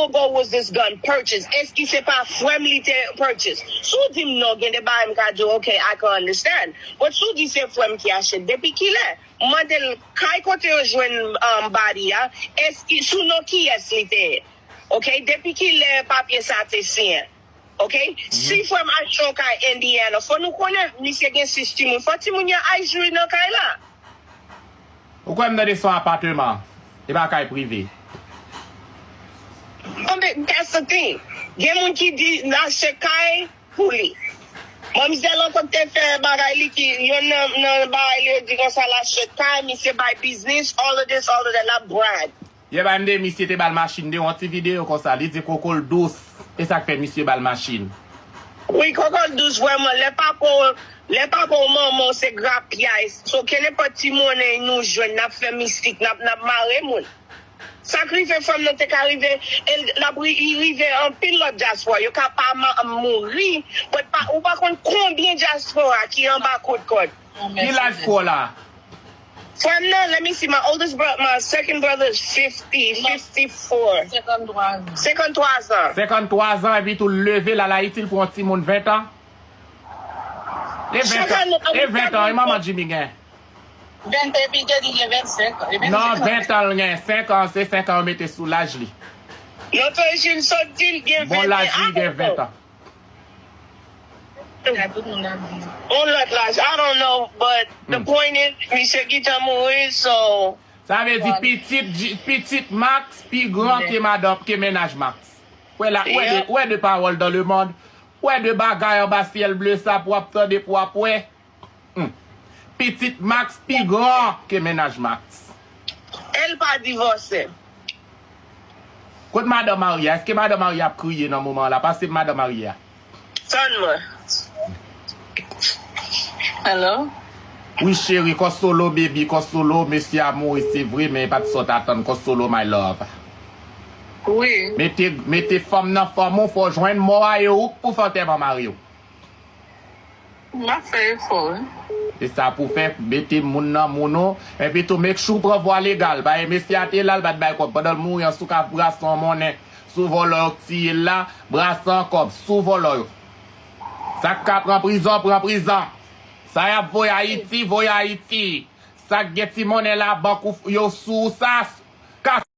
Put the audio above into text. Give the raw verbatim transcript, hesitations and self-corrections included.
ago was this gun purchased? Èske se pa frè m li te purchase? Si w di m non, gen de bagay m ka di w, ok, I can understand. But si w di se frè m ki achte, depi kilè? M mande l, kay kote yo jwenn um, body a, èske sou non kiyès li te ye? Ok, depi kilè papye sa te siyen? Ok, si frè m achte yon kay Indiana, fò nou konnen misye gen sis timoun, fò timoun yo al jwi nan kay la. Ou kwè m tande se yon apateman? E pa kay prive. Bon, that's the thing. Gen moun ki di l achte kay pou li. Manmzèl ankò te fè bagay li ki yon nan nan bagay li yo di konsa l achte kay, misye bay biznis, all of this, all of that, l ap brag. Yè ba m de misye te ba l machin de yon ti videyo konsa, li di koko l dous, e sa k fè misye ba l machin. Wi, koko l dous vrèman, lè papa w, lè papa w manman w se grapyay, so kenenpòt ti monnen nou jwenn n ap fè mistik, n ap n ap mare moun. Sa k rive fanm nan te ka rive, e l ap ri- li rive anpil lòt dyaspora, yo ka pa ma- mouri, but pa, ou pa konn konbyen dyaspora ki anba kout kòd. Ki laj fò la? Frè m nan, let me see, my oldest brother, my second brother is fifty, fifty-four. Senkantwa zan. Senkantwa zan. Senkantwa zan epi tou l leve l al Ayiti l pran yon timoun ven tan. E ven tan, e ven tan, e manman Jimmy gen? Ven, epi te di gen vennsenk an. Non, ven tan l gen, senk an, se senk an yo mete sou laj li. Lòt fwa Jim sot di l gen ven tan. Bon laj li gen ven tan. Yon lòt laj, I don't know, but the point is, misye gentan mouri, so. Sa vle di pitit, pitit Max pi gran ke madanm, ke mennaj Max. Wè la, wè de, wè de pawòl dans le monde, wè de bagay anba syèl ble sa pou w ap tande, pou w ap wè. Hmm. Pitit Max pi gran ke mennaj Max. E l pa divòse. Kot madan Maria? Èske madan Maria ap kriye nan moman an la? Pase m madan Maria. Tann mwen. Hello? Wi cheri, Kòsolo, baby, Kòsolo, mesye a mouri, se vre, men e pa t sa w t atann, Kòsolo, my love. Wi. Mete, mete fanm nan fanm ou, fò w jwenn mò a e ou k pou fè antèman mari w. M ap fè efò, wi. Se sa pou fè, mete moun nan moun ou. Epi tou, make sure w pran vwa legal. Paske mesye a te la, l pa t bay kòb. Pandan l mouri an, si w ka brase yon monnen sou vòlò yo k tiye l la, brase yon kòb sou vòlò yo. Sa k ka pran prizon, pran prizon. Sa y ap voye Ayiti, voye Ayiti. Sa k gen ti monnen labank ou yo sou ou sa, kase.